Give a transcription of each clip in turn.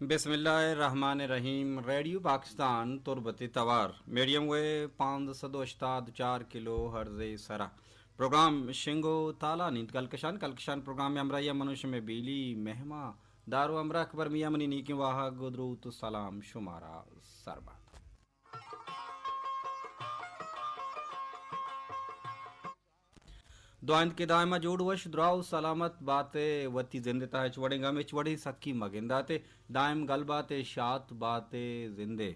بسم اللہ الرحمن الرحیم۔ ریڈیو پاکستان تربت توار، میڈیم ویو پانزدہ سد و ہشتاد چار کلو ہرز سرا پروگرام شنگ و تالان انت۔ کلکشان، کلکشان پروگرام میں ہمراہی منو شمے بیلی مہما دارو ہمراہ اکبر میاں، منی نیکیں واہگ و دروت و سلام شمارا سر بات۔ دعا انت کہ دائما جوڑ وش دراہ و سلامت بات ئے، وتی زند تہا ہچ وڑیں غم ہچ وڑیں سکی مگندات ئے، دائم گل بات ئے، شات بات ئے، زندے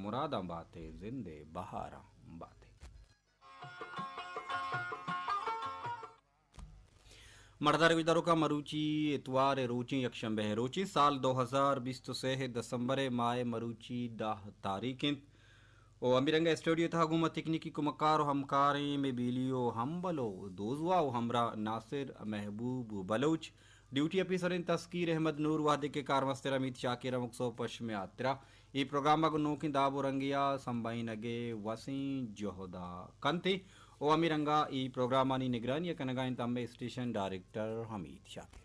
مراداں بات ئے، زندے بہاراں بات ئے۔ مڑدار گوشداروکاں، مروچی اتوار ء روچیں، یکشنبہ ء روچیں، سال دو ہزار بیست و سے ء دسمبر ء ماہ ء مروچی دہ تاریخ انت۔ و ہمے رنگ ء اسٹوڈیو تہا گوں ما تکنیکی کمکار و ہمکاریں مے بیلی و ہمبل و دوزواہ و ہمراہ ناصر محبوب بلوچ، ڈیوٹی آفیسر انت تسکیر احمد نور، وہدے کہ کارمستر حمید شاکر ہمک سہب پہ شمے ہاترا اے پروگرام ء گوں نوکیں داب و رنگے ء سمبہینگ ء وسیں جہد ء کنت۔ و ہمے رنگ ء اے پروگرامانی نگرانی ء کنگ ء انت ہمے اسٹیشن ڈائریکٹر حمید شاکر۔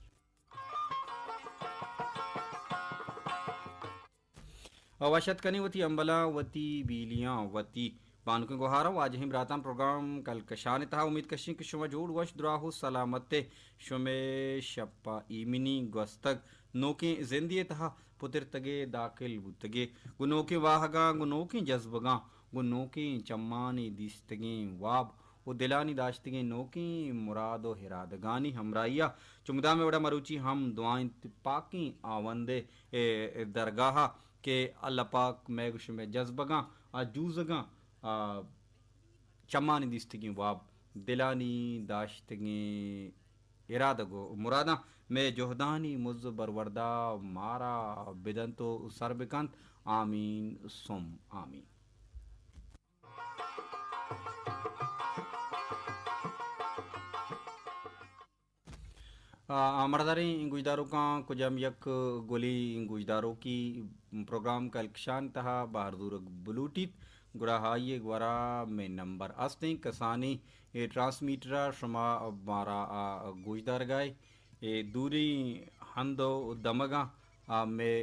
وش اتک کنیں وتی ہمبلاں، وتی بیلیاں، وتی بانکیں گوہاراں، واجہیں براتاں۔ پروگرام کلکشان ء تہا امید کشیں کہ شما جوڑ وش دراہ و سلامت ء شمے شپ ء ایمنی گوستگ، نوکیں زندے ء تہا پترتگے، داخل بوتگے، گوں نوکیں واہگاں، گوں نوکیں جذبگاں، گوں نوکیں چمانی دیستگیں واب و دلانی داشتگیں نوکیں مراد و ارادگانی ہمراہی ء چو مدام ء وڑا مروچی ہم دعا انت پاکیں آوند ء درگاہ ء کہ اللہ پاک مئے گوں شمئے جذبگاں، آ جوزگاں، آ چمانی دیستگیں واب، دلانی داشتگیں ارادگ و مراداں مئے جہدانی مز و بروردا مارا بدنت و سر بکنت۔ آمین ثم آمین۔ آ، آمرداریں گوشداروکاں، کجام یک گلی گوشداروکی پروگرام کلکشان تہا بہر زورگ بلوٹیت، گڑا آئی ء گورا مئے نمبر است انت۔ کسانیں اے ٹرانسمیٹر ء شما مارا آ گوشدارگائے، اے دوریں ہند و دمگاں آ مئے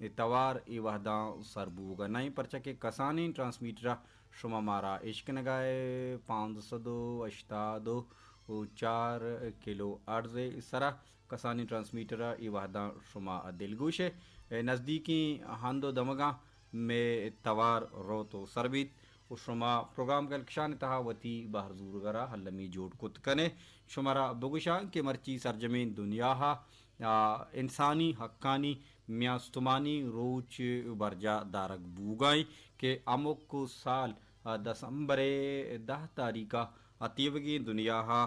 اے توار اے وہداں سر بوگ ء نہ انت، پرچا کہ کسانیں ٹرانسمیٹر ء شما مارا اشکنگ ء پانزدہ سد و ہشتاد و چار کلو ہرٹز ء سرا کسانیں ٹرانسمیٹر ء اے وہداں شما دلگوش ء نزدیکیں ہند و دمگاں مئے توار روت و سر بیت و شما پروگرام کلکشان ء تہا وتی بہر زورگ ء را المی جوڑ کت کن ئے۔ شمارا بگوشاں کہ مرچی سرجمیں دنیا ء، آ، انسانی حقانی میانستمانی روچ برجاہ دارگ بوگا انت کہ ہمک سال، آ، دسمبر ء دہ تاریخ ء تیوگیں دنیا ء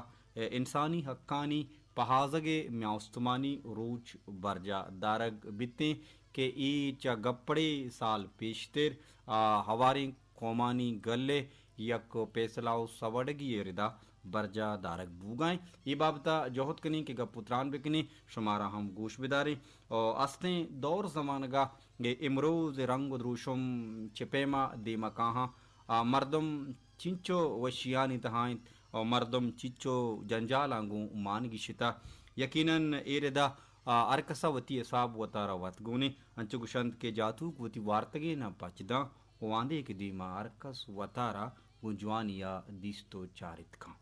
انسانی حقانی پہازگ ء میانستمانی روچ برجاہ دارگ بیتیں کہ اے چہ گپڑے سال پیشتر، آ، ہواریں قومانی گل ء یک پیسلہ و سوڑگی ء ردا برجاہ دارگ بوگا انت۔ اے بابت ء جہد کنیں کہ گپ و تران بکنیں، شمارا ہم گوش بداریں۔ و استیں دور زمانگ ء اے امروز ء رنگ و دروشم چہ پیما دیما کاہاں، آ، مردم چنچو وشیانی تہا انت و مردم چنچو جنجالاں گوں مان گیشتہ۔ یقیناً اے ردا، آ، ہر کسا وتی حساب وتارا وت گونیں۔ انچو گوشنت کہ جاتوک وتی وارتگیناں پچ داں۔ و آندے کہ دیما ہر کس وتارا گوں جوانی ء دیست و چارت کن۔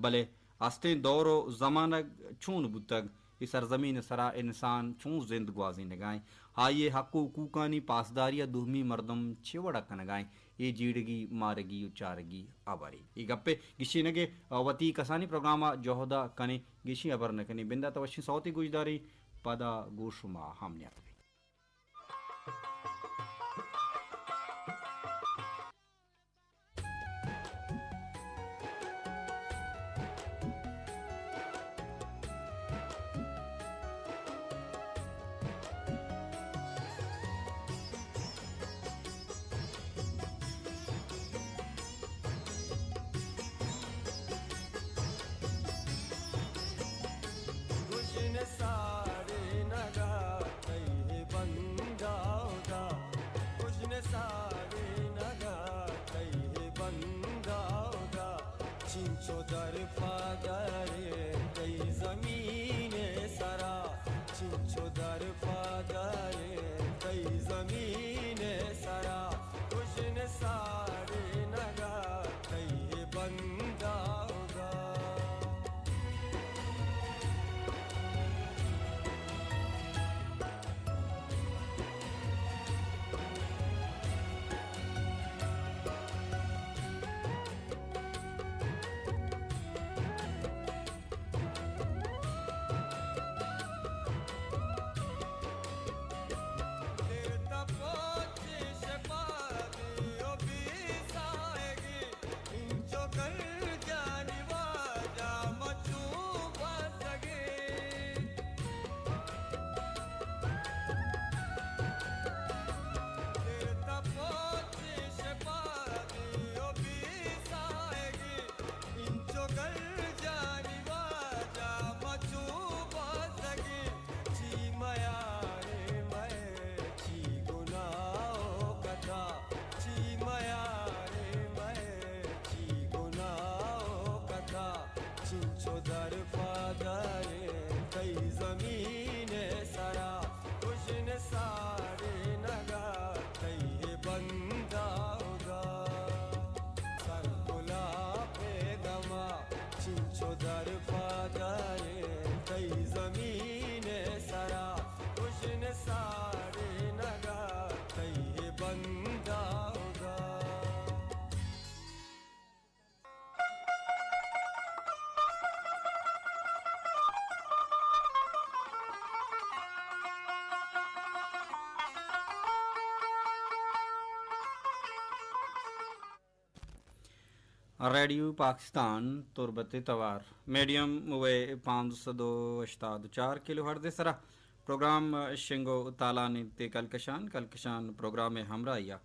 بلے استیں دور و زمانگ چون بوتگ، اے سرزمین ء سرا انسان چون زند گوازینگا انت، آئی ء حق و حقوقانی پاسداری ء دومی مردم چے وڑا کنگا انت، اے جیڑگی، مارگی و چارگی ہبرے۔ اے گپ ء گیشینگ ء وتی کسانی پروگرام ء جہد ء کنیں، گیشیں ہبر نہ کنیں۔ بندات ء وشیں سوتے گوشداریں، پدا گوں شما ہم نیاد بیں۔ گژن ساڑینگ ء تئی بندات ء، گژن ساڑینگ ء تئی بندات ء، چنچو در پہ در تئی زمین ء سرا، چنچو در پہ در ریڈیو پاکستان تربت توار میڈیم وے پانچ سد و ہشتاد چار کلو ہرتز سرا پروگرام شنگ و تالان انت۔ کلکشان، کلکشان پروگرام ہمراہیا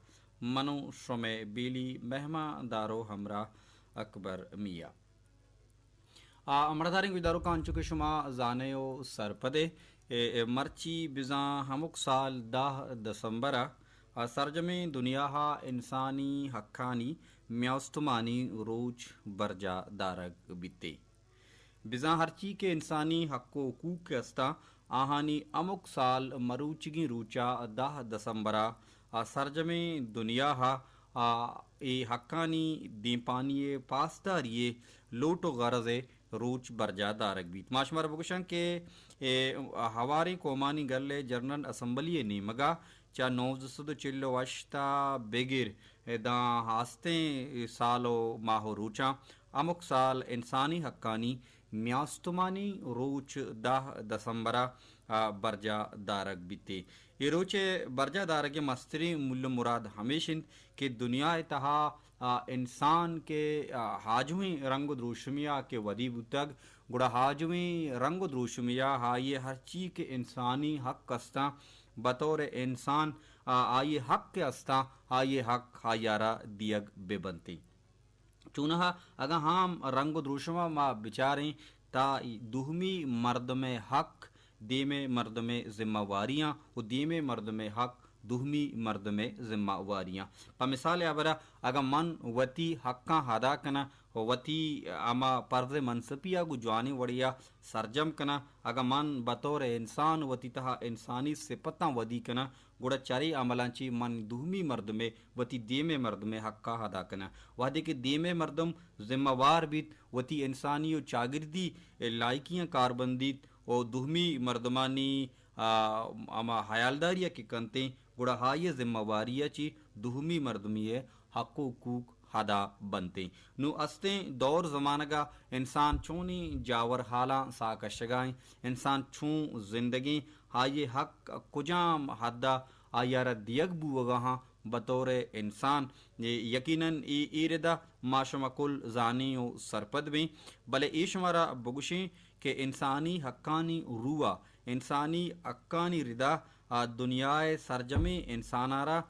منو شمے بیلی مہمان دارو ہمراہ اکبر میا۔ آ، مڑداریں گوشداروکاں، انچو کہ شما زانے و سرپدے، اے، اے مرچی بزاں ہمک سال دہ دسمبر ء، آ، سرجمیں دنیا ء انسانی حقانی میاستمانی روچ برجاہ دارگ بیتے۔ بزاں ہرچی کہ انسانی حق و حقوق کہ استاں، آہانی ہمک سال مروچیگیں روچا دہ دسمبرا آ سرجمیں دنیا ء آ اے حقانی دیمپانی ء پاسداری ء لوٹ و غرض ء روچ برجاہ دارگ بیت۔ ما شمارا بگوشاں کہ اے ہواریں قومانی گل ء جنرل اسمبلی ء نیمگا چہ نوزدہ سد و چل و ہشت ء بگر داں ہاستیں سال و ماہ و روچاں ہمک سال انسانی حقانی میاستمانی روچ دہ دسمبر ء، آ، برجاہ دارگ بیت۔ اے روچ ء برجاہ دارگ ء مستریں مول ء مراد ہمیش انت کہ دنیا ء تہا، آ، انسان کہ، آ، آجوئیں رنگ و دروشمے ء کہ ودی بوتگ، گڑا آجوئیں رنگ و دروشمے ء آئی ء ہرچی کہ انسانی حق استاں، بطور انسان، آ، آئی ء حق کہ استاں، آئی ء حق آئی ء را دیگ بہ بنت۔ چونہا اگاں ہام رنگ و دروشم ء ما بچاریں، تا دومی مردم ء حق دیمے مردم ء ذمہ واریاں و دیمے مردم ء حق دومی مردم ء ذمہ واریاں۔ پہ مثال ء ہبرا، اگاں من وتی حقاں ادا کناں و وتی ہما پرز ء منصبی ء گوں جوانیں وڑے ء سرجم کناں، اگاں من بطور انسان وتی تہا انسانی صفتاں ودی کناں، گڑا چرے عملاں چہ من دومی مردمے وتی دیمے مردمے حقا ادا کناں۔ وہدے کہ دیمے مردم ذمہ وار بیت، وتی انسانی و چاگردی لائکیاں کار بندیت و دومی مردمانی، آ، ہما حیالداری کہ کنتیں، گڑا آئی ذمہ واری چہ دومی مردمی حق و حقوق ادا بنتیں۔ نوں استیں دور زمانگا انسان چونیں جاور حالاں ساہ کشگا انت، انسان چون زندگیں، آئی حق کجام حدا آئی ء را دیگ بوگا ہاں بطور انسان۔ یقیناً اے، اے ردا ما شما کل زانیں و سرپد بیں، بلے اے شمارا بگوشیں کہ انسانی حقانی روا، انسانی حقانی ردا آ دنیا ء سرجمیں انساناں را،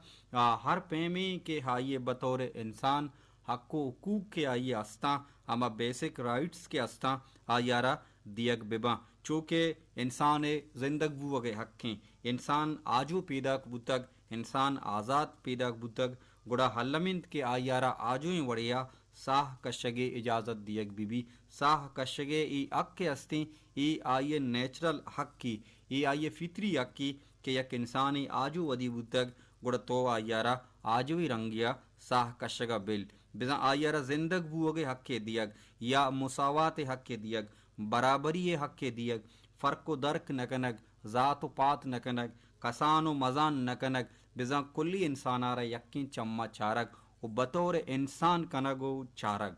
آ، ہر پیمیں کہ آئی ء بطور انسان حق و حقوق کہ آئی ء استاں، ہما بیسک رائٹس کہ استاں، آئی ء را دیگ بہ باں۔ چو کہ انسان ء زندگ بوگ ء حق ایں، انسان آجو پیداک بوتگ، انسان آزات پیداک بوتگ، گڑا الم انت کہ آئی ء را آجوئیں وڑے ء ساہ کشگ ء اجازت دیگ بہ بی۔ ساہ کشگ ء اے حق کہ استیں، اے آئی ء نیچرل حقے، اے آئی ء فطری حقے کہ یک انسانے آجو ودی بوتگ، گڑا تو آئی ء را آجوئی رنگے ء ساہ کشگ ء بل۔ بزاں آئی ء را زندگ بوگ ء حق ء دیگ یا مساوات ء حق ء دیگ، برابری ء حق ء دیگ، فرق و درک نہ کنگ، ذات و پات نہ کنگ، کسان و مزان نہ کنگ، بزاں کلی انسان ء را یکیں چم ء چارگ و بطور انسان کنگ و چارگ۔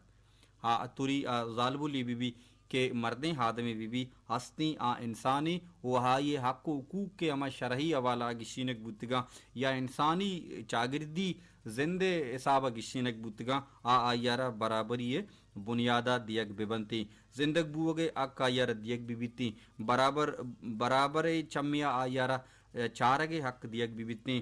آ توری آ زالبولے بہ بی کہ مردیں آدمے بہ بی، ہستیں آ انسانے و آئی ء حق و حقوق کہ ہما شرعی حوالہ ء گیشینگ بوتگاں یا انسانی چاگردی زند ء حساب ء گیشینگ بوتگاں، آ آئی ء را برابری ء بنیاد ء دیگ بہ بنتیں۔ زندگ بوگ ء حق آئی ء را دیگ بہ بیتیں۔ برابر، برابر ء چمی ء آئی ء را چارگ ء حق دیگ بہ بیتیں۔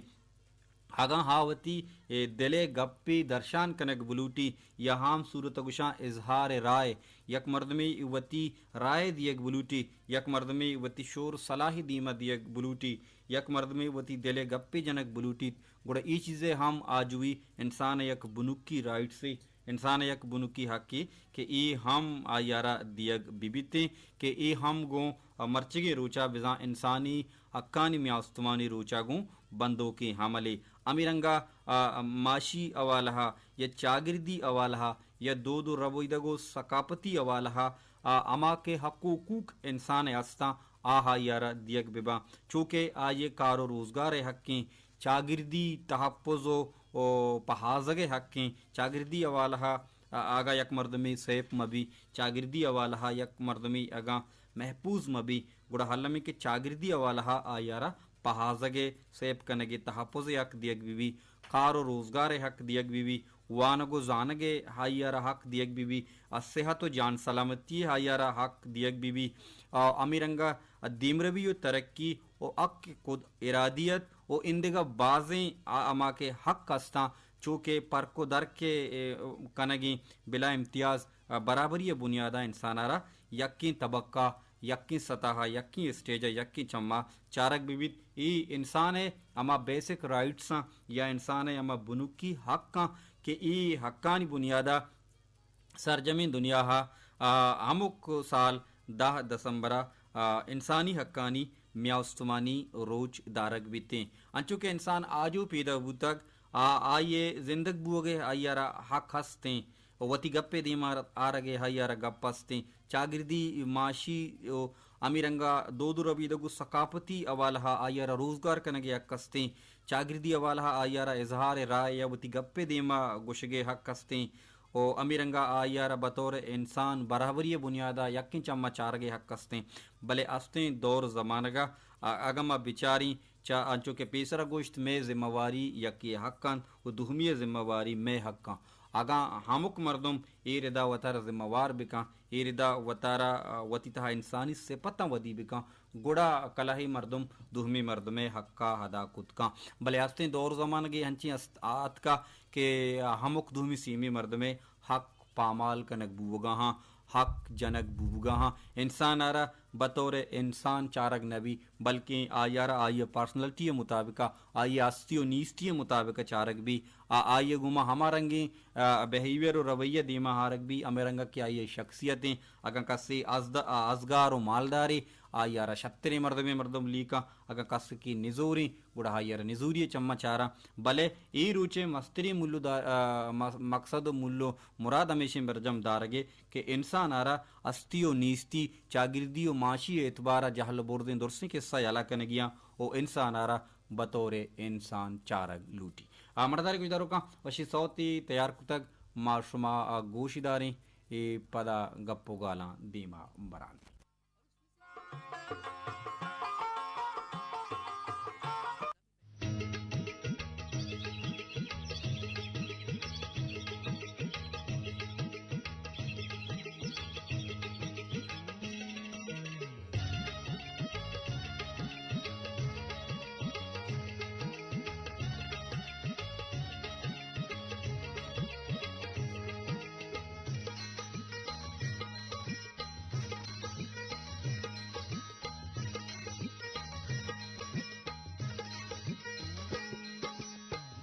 اگاں آ وتی، اے، دل ء گپے درشان کنگ بلوٹی یا عام صورت ء گوشاں اظہار رائے، یک مردمے وتی رائے دیگ بلوٹی، یک مردمے وتی شور صلاح دیما دیگ بلوٹی، یک مردمے وتی دل ء گپے جنگ بلوٹیت، گڑا اے چیز ء ہم آجوئی انسان ء یک بنکی رائٹسے، انسان ء یک بنکی حقے کہ اے ہم آئی ء را دیگ بہ بیتیں کہ اے ہم گوں مرچگیں روچ ء بزاں انسانی حقانی میاستمانی روچ ء گوں بندوکیں عملے۔ ہمے رنگ ء، آ، معاشی حوالہ ء یا چاگردی حوالہ ء یا دود و ربیدگ و ثقافتی حوالہ ء، آ، ہما کہ حق و حقوق انسان ء استاں، آ آئی ء را دیگ بہ باں، چو کہ آئی ء کار و روزگار ء حقیں، چاگردی تحفظ و، و پہازگ ء حقیں، چاگردی حوالہ ء اگاں یک مردمے سیف مہ بی، چاگردی حوالہ ء یک مردمے اگاں محفوظ مہ بی، گڑا الم انت کہ چاگردی حوالہ ء آئی ء را پہازگ ء، سیف کنگ ء، تحفظ ء حق دیگ بہ بی، کار و روزگار ء حق دیگ بہ بی، وانگ و زانگ ء آئی ء را حق دیگ بہ بی، ء صحت و جان سلامتی ء آئی ء را حق دیگ بہ بی، ء ہمے رنگ ء دیمروی و ترقی و حق خود ارادیت و ایندگہ بازیں آ ہما کہ حق ہستاں، چو کہ پرک و درک ء کنگیں بلا امتیاز برابری ء بنیاد ء انسان ء را یکیں طبقہ، یکیں سطح ء، یکیں اسٹیج ء، یکیں چم ء چارگ بہ بیت۔ اے انسان ء ہما بیسک رائٹس آں یا انسان ء ہما بنکی حق آں کہ اے حقانی بنیاد ء سرجمیں دنیا ء، آ، ہمک سال دہ دسمبر ء، آ، انسانی حقانی میاں استمانی روچ دارگ بیتیں۔ انچو کہ انسان آجو پیدا بوتگ، آ، آئی ء زندگ بوگ ء آئی ء را حق ہستیں، وتی گپ ء دیما آرگ ء آئی ء را گپ ہستیں، چاگردی، معاشی و ہمے رنگ ء دود و ربیدگ و ثقافتی حوالہ ء آئی ء را روزگار کنگ ء حق ہستیں، چاگردی حوالہ ء آئی ء را اظہار رائے یا وتی گپ ء دیما گوشگ ء حق ہستیں۔ و ہمے رنگ ء آئی ء را بطور انسان برابری ء بنیاد ء یکیں چم ء چارگ ء حق استیں، بلے استیں دور زمانگ ء اگاں ما بچاریں، چہ انچو کہ پیسر ء گوشت، مئے ذمہ واری یکے ء حق انت و دومی ء ذمہ واری مئے حق انت۔ اگاں ہمک مردم اے ردا وتارا ذمہ وار بکن، اے ردا وتارا، آ، وتی تہا انسانی صفتاں ودی بکن، گڑا کلہی مردم دومی مردمے حقا ادا کت کن۔ بلے استیں دور زمانگے ہنچیں است آتکا کہ ہمک دومی سیمی مردمے حق پامال کنگ بوگا ہاں، حق جنگ بوگا ہاں۔ انسان آرا بطور انسان چارگ نبی، بلکیں آئی آرا آئی پرسنلٹی مطابقا، آئی ہستی و نیستی مطابقا چارگ بی۔ آ، آئی گوما ہما رنگیں، آ، بیہیویئر و رویہ دیما آرگ بی، ہمے رنگا کہ آئی شخصیتیں۔ اگاں کسے ازد-، آ، ازگار و مالدارے، آئی ء را شتریں مردمے مردم لیکاں، اگاں کس کہ نزوریں، گڑا آئی ء را نزوری ء چماں چاراں۔ بلے اے روچ ء مستریں مول و دا-، آ، مس-، مقصد و مول و مراد ہمیشیں برجم دارگ ء کہ انسان ء را ہستی و نیستی، چاگردی و معاشی اعتبار ء جہل و بردیں درسیں قصہ یلہ کنگیاں و انسان ء را بطور انسان چارگ لوٹی۔ آ مڑدار گوشداروکاں وشی سوتی تیار کتگ، ما شما آ گوش داریں، اے پدا گپ و گالاں دیما بران۔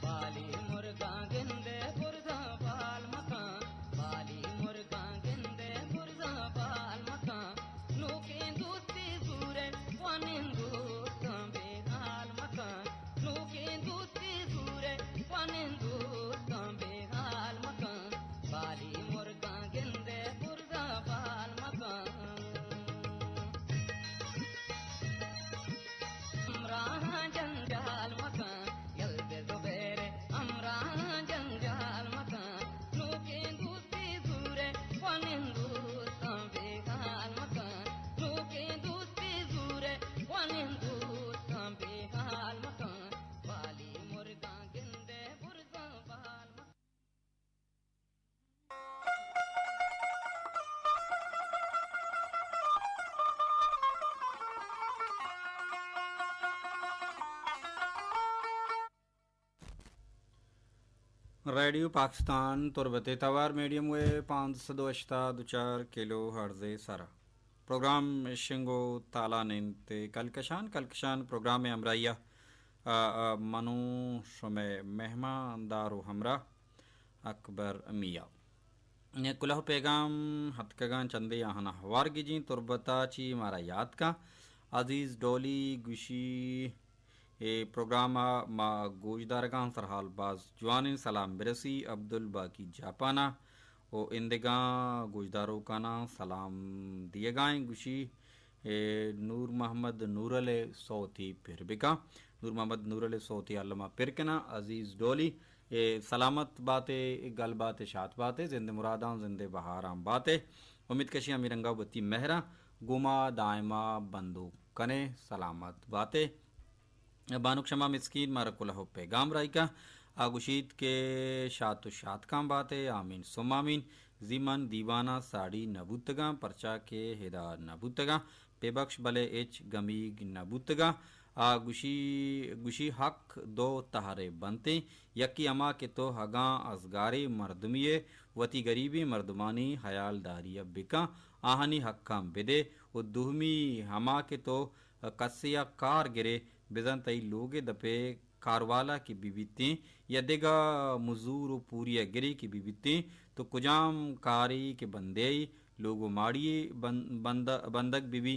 بالی مرگاں گندے برزاں بال مکاں، بالی مرگاں گندے برزاں بال مکاں، نوکیں دوستی زورے وانندوستاں بے حال مکاں، نوکیں دوستی زورے وانندوستاں بے حال مکاں، بالی مرگاں گندے برزاں بال مکاں۔ ہمراہاں جنجال مکن، یل بے زبیر، ہمراہاں جنجال مکن، نوکیں دوستی زورے، وانندوستاں بے حال مکن، نوکیں دوستی زورے، وانندوستاں بے حال مکن، بالی مرگاں گندے برزاں بال مکن۔ ریڈیو پاکستان تربت ء توار میڈیم ویو پانزدہ سد و ہشتاد و چار کلو ہرٹز ء سرا پروگرام شنگ و تالان انت۔ کلکشان، کلکشان پروگرام ء ہمراہی ء، آ، آ، منو شمئے مہمان دار و ہمراہ اکبر میاں۔ کلوہ پیغام ہتکگاں چندے آہانا ہوار گجیں تربتا چی مارا یات کن۔ عزیز ڈولی گوشی، اے پروگرام ء ما گوشدارگاں سرحال باز جوانیں سلام برسی عبدالباقی جاپان ء و اندگاں گوشداروکاناں سلام دیگائیں گوشی۔ اے نور محمد نورل ء سوتی پر بکاں۔ نور محمد نورل ء سوتی الما پر کناں۔ عزیز ڈولی، اے سلامت باتے، گل باتے، شات باتے، زند مراداں، زند بہاراں باتے۔ امید کشی ہمیں رنگا وتی مہراں گوما دائما بندوک کنے۔ سلامت باتے۔ بانک شما مسکین مارا کلہ و پیغام رائیکا۔ آ گوشیت کہ شات و شاتکاں بات ئے، آمین ثم آمین۔ زی من دیواناں ساڑی نہ بوتگاں، پرچا کہ ہدا نہ بوتگاں، بے بخش بلے ہچ گمیگ نہ بوتگاں۔ آ گوشی، گوشی حق دو تہرے بنتیں، یکے ہما کہ تو اگاں ازگاریں مردمے ئے، وتی گریبیں مردمانی ہیالداری ءَ بکن، آہانی حقاں بدے، و دومی ہما کہ تو کسے ءَ کار گرے، بزاں تئی لوگ ءِ دپ ءِ کاروالا کہ بہ بیتیں یا دگہ مزور و پوری ءَ گرے کہ بہ بیتیں، تو کجام کارے کہ بندے ءِ لوگ و ماڑی ءِ بن-، بند-، بندگ بہ بی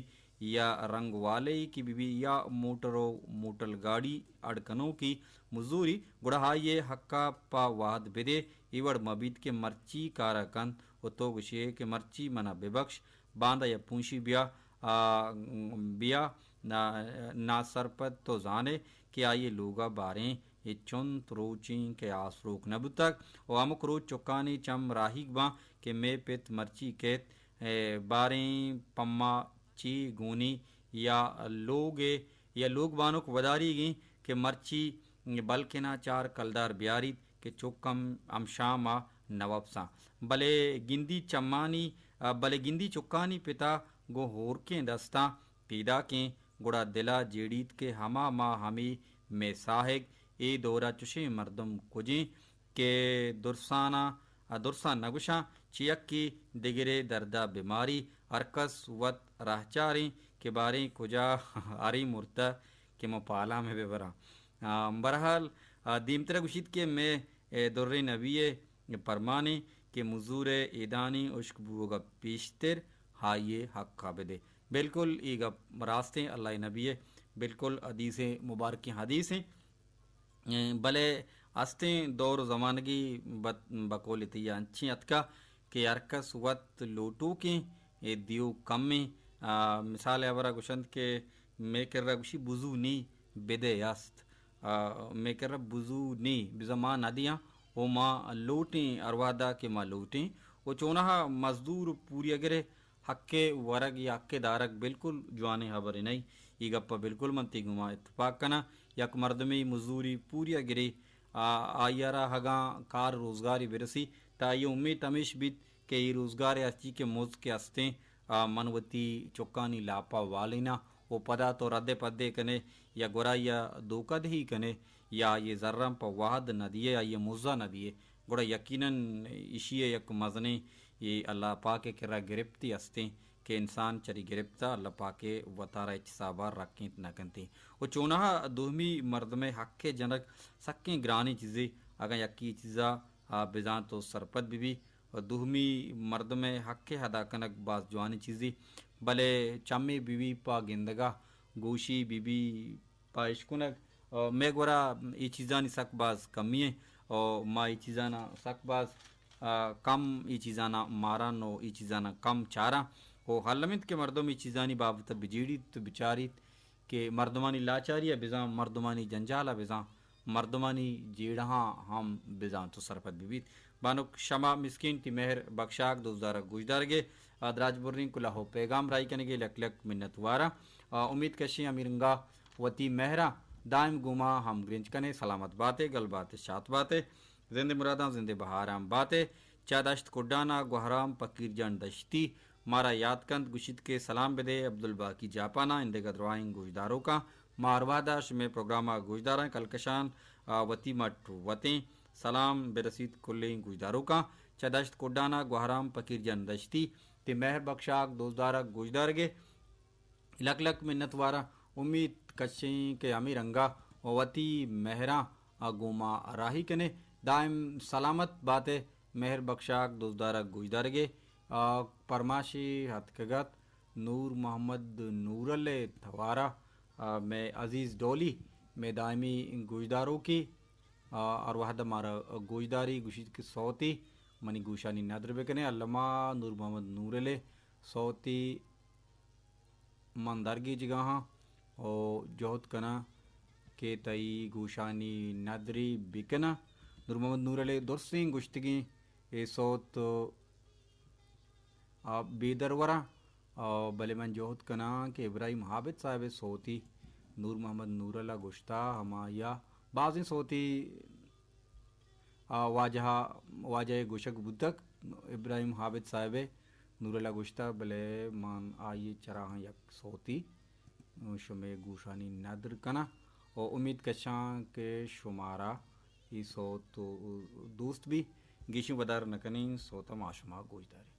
یا رنگ والے کہ بہ بی یا موٹر و موٹل گاڑی اڈ کنوکی مزوری، گڑا آئی ءِ حق ءَ پہ وہد بدے۔ اے وڑ مہ بیت کہ مرچی کار ءَ کنت و تو گوشے کہ مرچی من ءَ بہ بکش، باندا یا پونشی بیا، آ، بیا، نا-، ناسرپد تو زانے کہ آئی ءِ لوگ ءَ باریں اے چنت روچیں کہ آسروک نہ بوتگ و ہمک روچ چکانی چم راہیگ باں کہ مئے پت مرچی کیت، اے، باریں پما چی گونی یا لوگ ءِ، یا لوگ بانک وداریگیں کہ مرچی بلکنا چار کلدار بیاریت کہ چک ہم، ہم شام ءَ نہ وپساں۔ بلے گندی چمانی، بلے گندی چکانی پتا گوں ہورکیں دستاں پیداکیں، گڑا دل ءَ جیڑیت کہ ہما ماں ہمے مئے ساہگ، اے دور ءَ چشیں مردم کجیں کہ درساناں، درساں نہ گوشاں، چہ یکے دگرے درد ءَ بماری، ہرکس وت راہچاریں کہ باریں کجا ہریں مرتہ کہ من پالام ءَ بہ براں۔ آ، بہرحال، آ، دیمتر ءَ گوشیت کہ مئے، اے، دریں نبی ءِ پرمانے کہ مزور ءِ ایدانی ہشک بوگ ءَ پیشتر آئی ءِ حق ءَ بدے۔ بالکل اے گپ راستیں، اللہ ءِ نبی ءِ بالکل حدیثیں، مبارکیں حدیثیں۔ ایں، بلے استیں دور و زمانگی بت-، بقول تئی انچیں اتکا کہ ہر کس وت لوٹوکیں اے دیو کمیں۔ آ، مثال ءِ ہبرا گوشنت کہ مئے کرا گوشی بزو نی بدے است۔ آ، مئے کرا بزو نی، بزاں ما نہ دیاں و ما لوٹیں ہر وہدا کہ ما لوٹیں۔ و چونہا مزدور و پوریگرے حق ءِ ورگ یا حق ءِ دارگ بالکل جوانیں ہبرے نہ ایں۔ اے گپ ءَ بالکل من تئی گوما اتفاق کناں۔ یک مردمے مزوری پوری ءَ گرے، آ، آئی ءَ را اگاں کار روزگارے برسی، تہ آئی ءِ امیت ہمیش بیت کہ اے روزگار ءِ ہرچی کہ مزد کہ استیں، آ، من وتی چکانی لاپ ءَ والیناں و پدا تو رد ءُ پدے کنے یا گورا یا دھوکہ دہی کنے یا آئی ءِ زراں پہ وہد نہ دیئے، آئی ءِ مزد ءَ نہ دیئے، گڑا یقیناً ایشی ءِ یک مزنیں اے اللہ پاک ءِ کرا گرپتے استیں کہ انسان چری گرپت ءَ اللہ پاک ءِ وتارا ہچ حساب ءَ رکینت نہ کنت۔ و چونہا دومی مردم ءِ حق ءِ جنگ سکیں گرانیں چیزے، اگاں یکے اے چیزا، آ، بزانت و سرپد بہ بی، و دومی مردم ءِ حق ءِ ادا کنگ باز جوانیں چیزے، بلے چمے بہ بی پہ گندگا، گوشی بہ بی پہ اشکنگ، آ، مئے گورا اے چیزانی سک باز کمی ایں، آ، ما اے چیزانا سک باز، آ، کم اے چیزانا ماران و اے چیزانا کم چاران۔ و الم انت کہ مردم اے چیزانی بابت بجیڑیت، بچاریت کہ مردمانی لاچاری ءَ بزاں، مردمانی جنجال ءَ بزاں، مردمانی جیڑہاں ہم بزانت و سرپد بہ بیت۔ بانک شمع مسکین، تئی مہر بکشاک، دوستدارگ گوشدارگے، آ، دراج بریں کلوہ و پیغام راہی کنگے، لک لک منت واراں۔ آ، امید کشیں ہمے رنگا وتی مہراں دائم گوما ہمگرنچ کنے۔ سلامت باتے، گل باتے، شات باتے، زند مراداں زند بہاراں باتے۔ چہ دشت کڈانا گوہرام پکیر جان دشتی مارا یات کنت، گوشیت کہ سلام بدے عبدالباقی جاپانا، اندگہ دراہیں گوشداروکاں۔ ما ہر وہدا شمئے پروگراما گوشداراں۔ کلکشان، آ، وتی مٹ وتیں۔ سلام برسیت کلیں گوشداروکاں۔ چہ دشت کڈانا گوہرام پکیر جان دشتی، تئی مہر بکشاک، دوستدارگ گوشدارگے، لک لک منت واراں۔ امید کشیں کہ ہمے رنگا وتی مہراں آ گوما راہی کنے۔ دائم سلامت باتے مہر بکشاک، دوستدارگ گوشدارگے۔ آ، پرماشے اتکگت نور محمد نورل ءِ توارا، آ، مئے عزیز ڈولی، مئے دائمی گوشداروکے، آ، ہر وہد مارا گوشداری، گوشیت کہ سوتی منی گوشانی ندر بکنے۔ الما نور محمد نورل ءِ سوتی من درگیجگا ہاں و جہد کناں کہ تئی گوشانی ندری بکناں۔ نور محمد نورل ءِ درستیں گوشتگیں اے سوت، آ، بے درور آں، آ، بلے من جہد کناں کہ ابراہیم عابد صاحب ءِ سوتی نور محمد نورل ءَ گوشتا، ہمائی ءَ بازیں سوتی آ، واجہ، واجہ ء گوشگ بوتگ، ابراہیم عابد صاحب ء نور اللہ گوشتہ، بلے من آئی ء چراہاں یک سوتی شمئے گوشانی ندر کناں و امیت کشاں کہ شمارا ای سوت دوست بی۔ گیشیں ودار نکنیں، سوت ما شما گوش داریں۔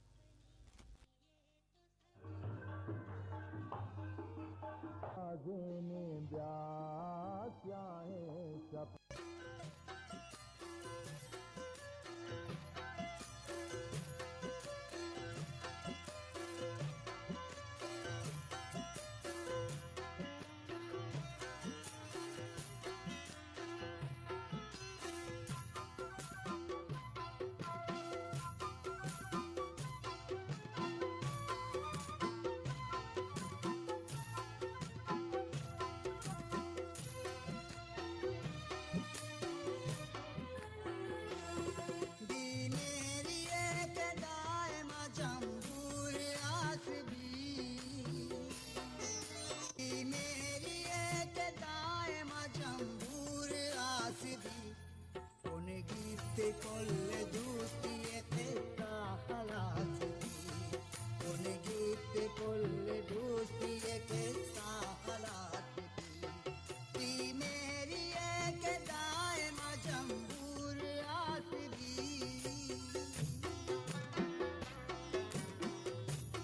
بی میری ء کہ دائم جمبور آس بی، بی میری ء کہ دائم جمبور آس بی، بن گیپت کل دوستی ء قصہ ہلاس بی، بن گیپت کل دوستی ء قصہ ہلاس بی۔ بی میری ء کہ دائم جمبور آس بی۔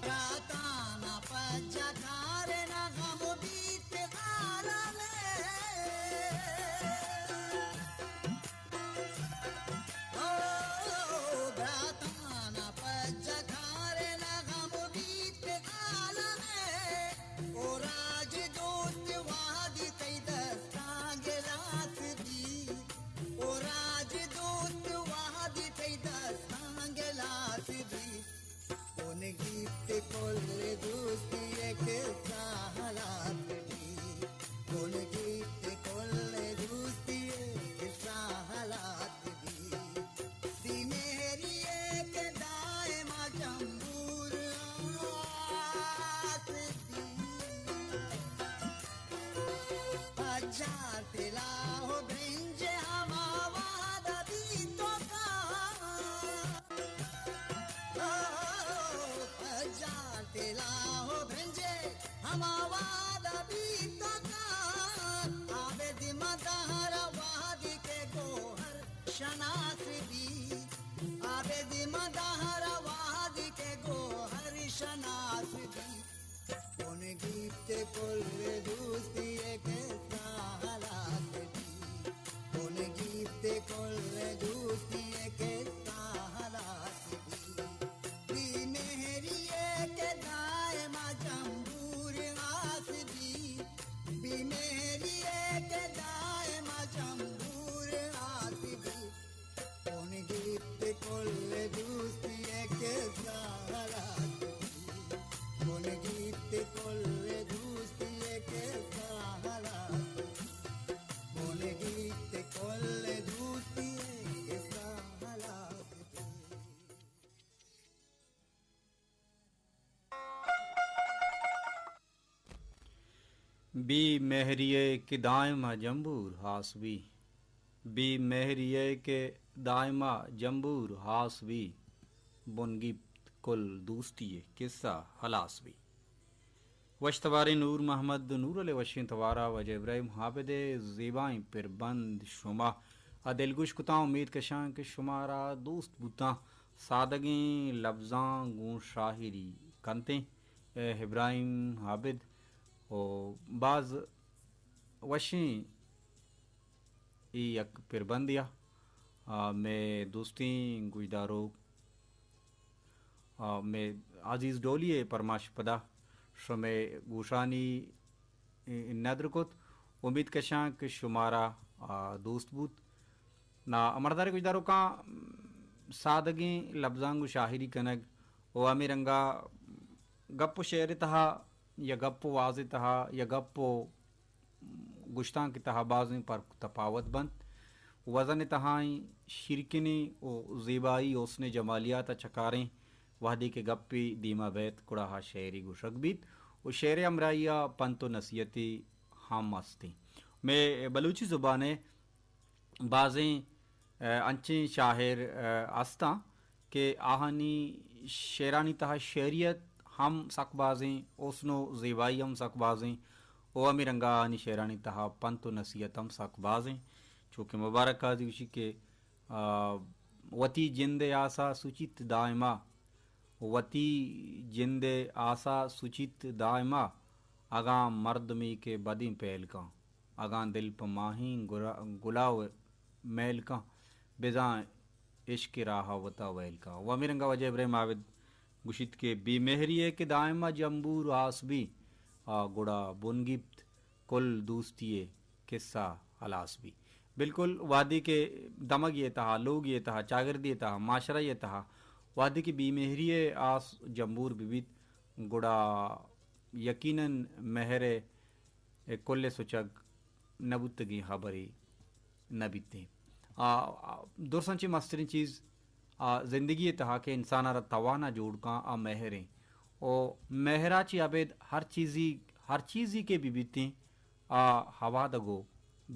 براتانا پجا کارنا غم بیت عالم ء۔ او براتانا پجا کارنا غم بیت عالم ء۔ او راج دوست وہدی تئی دستاں گلاس بی، او راج دوست وہدی تئی دستاں گلاس بی، بن گیپت کل دوستی ء قصہ ہلاس بی، بن گیپت کل دوستی ء قصہ ہلاس بی۔ بی میری ء کہ دائم جمبور آس بی۔ پجار تلا و برنج ہما وہد بی تو کا۔ او پجار تلا و برنج ہما وہد بی تو کا۔ عابد مدار وہدی کے گوہر شناس بی، عابد مدار وہدی کے گوہر شناس بی، بن گیپت کل دوستی ء قصہ ہلاس بی، بن گیپت کل دوستی ء قصہ ہلاس بی۔ بی میری ء کہ دائم جمبور آس بی، بی میری ء کہ دائم جمبور آس بی، بن گیپت کل دوستی ء قصہ ہلاس بی، بن گیپت کل دوستی ء قصہ ہلاس بی، بن گیپت کل دوستی ء قصہ ہلاس بی۔ بی مہری ء کہ دائم ء جمبور ہاس بی، بی مہری ء کہ دائم ء جمبور ہاس بی، بن گیپت کل دوستی ء قصہ ہلاس بی۔ وش تواریں نور محمد نور علی وشیں توارا واجہ ابراہیم عابد ء زیبائیں پربند شما ء دلگوش کتاں، امیت کشاں کہ شمارا دوست بوتاں۔ سادگیں لبزاں گوں شاعری کنتیں۔ اے ابراہیم عابد و باز وشیں اے یک پربندے آ، آ، مئے دوستیں گوشداروک، آ، مئے عزیز ڈولی ء پرماش پدا شمئے گوشانی ندر کت۔ امیت کشاں کہ شمارا، آ، دوست بوت۔ نا، امردار گوشداروکاں سادگیں لبزانگ و شاعری کنگ و ہمے رنگا گپ و شعر تہا یا گپ و واز تہا یا گپ و گشتانک تہا بازیں پرک و تپاوت بنت۔ وزن تہائیں شیرکنیں و زیبائی حسن جمالیات چکاریں وہدے کہ گپے دیما بیت گڑا ہا شعری گوشگ بیت و شعر ہمراہیا پنت و نصیحتے ہم استیں۔ مئے بلوچی زبان ء بازیں انچیں شاعر استاں کہ آہانی شعرانی تہا شعریت ہم سک بازیں، حسن و زیبائی ہم سک بازیں، و ہمے رنگا آہانی شعرانی تہا پنت و نصیحت ہم سک بازیں۔ چونکہ مبارک قاضی گوشی کہ آ، وتی جند ء آسا سچیت دائما، وتی جند ء آسا سچیت دائما، اگاں مردمے کہ بدیں پہل کن، اگاں دل پہ ماہیں گرا-، گلاو میل کن، بزاں عشق راہ وتا ویل کن۔ و ہمے رنگا واجہ ابراہیم عابد گوشیت کہ بے مہری ء کہ دائما جمبور آس بی، آ، گڑا بن گیپت کل دوستی ء قصہ ہلاس بی۔ بالکل وہدے کہ دمگے ء تہا، لوگے ء تہا، چاگردے ء تہا، معاشرہ ء تہا وہدے کہ بے مہری ء آس جمبور بہ بیت، گڑا یقیناً مہر ء کل ء سچگ نہ بوتگیں ہبرے نہ بیتیں۔ آ، آ، درساں چہ مستریں چیز، آ، زندگی ء تہا کہ انسان ء را توانا جوڑ کن، آ مہر ایں۔ و مہر ء چہ ابید ہر چیزی، ہر چیزی کہ بہ بیتیں، آ ہوادگ و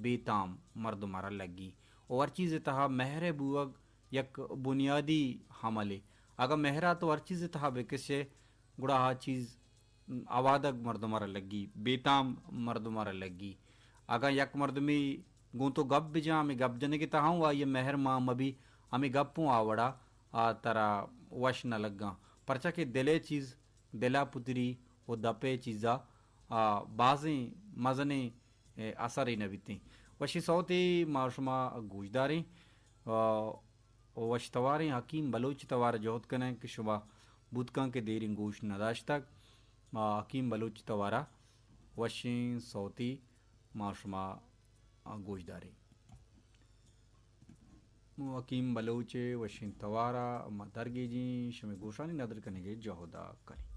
بے تام مردم ء را لگی۔ و ہر چیز ء تہا مہر ء بوگ یک بنیادی عملے۔ اگاں مہر ء تو ہر چیز ء تہا بکشے، گڑا آ چیز ہوادگ مردم ء را لگی، بے تام مردم ء را لگی۔ اگاں یک مردمے گوں تو گپ بجاں، ہمے گپ جنگ ء تہا اوں آئی ء مہر مان مبی، ہمے گپ اوں آ وڑا آ ترا وش نہ لگاں۔ پرچا کہ دل ء چیز دل ء پتری و دپ ء چیزا، آ، بازیں مزنیں، اے، اثرے نہ بیتیں۔ وشیں سوتے ما شما گوشداریں، آ، و وش تواریں حکیم بلوچ توار جہد کنیں کہ شما بوت کن کہ دیریں گوش نداشتگ۔ ما حکیم بلوچ توارا وشیں سوتے ما شما گوشداریں۔ حکیم بلوچ وشیں توارا ما درگیجیں، شمے گوشانی ندر کنگے جہدا کنیں۔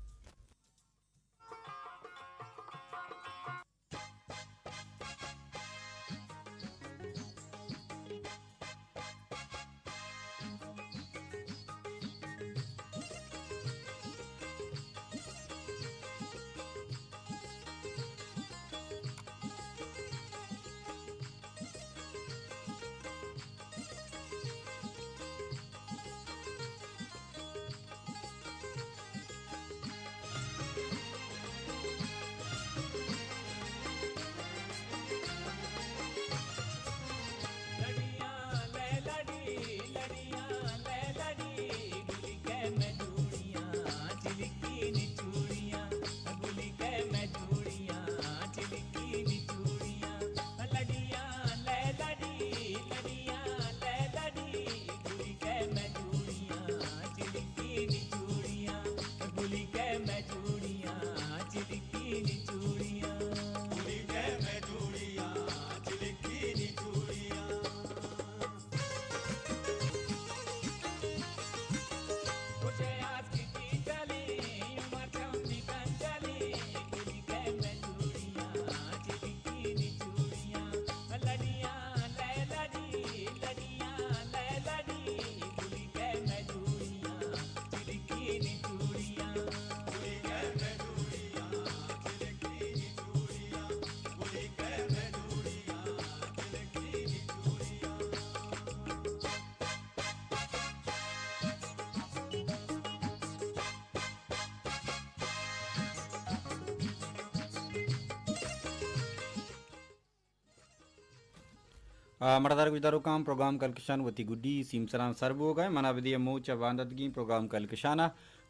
آ، مڑدار گوشداروکاں، پروگرام کلکشان وتی گڈی سیمسراں سر بوگ ء۔ منا بدی ء موچ ء بانداتگیں پروگرام کلکشان ء۔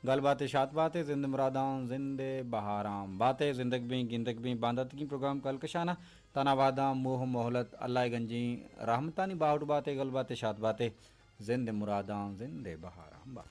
گل بات ء شات بات ء، زند مراداں زند ء بہاراں بات ء، زندگ بیں گندگ بیں بانداتگیں پروگرام کلکشان ء۔ تانا وعداں موہ مہلت اللہ ء گنجیں رحمتانی باہوٹ بات ء، گل بات ء شات بات ء، زند مراداں زند ء بہاراں بات۔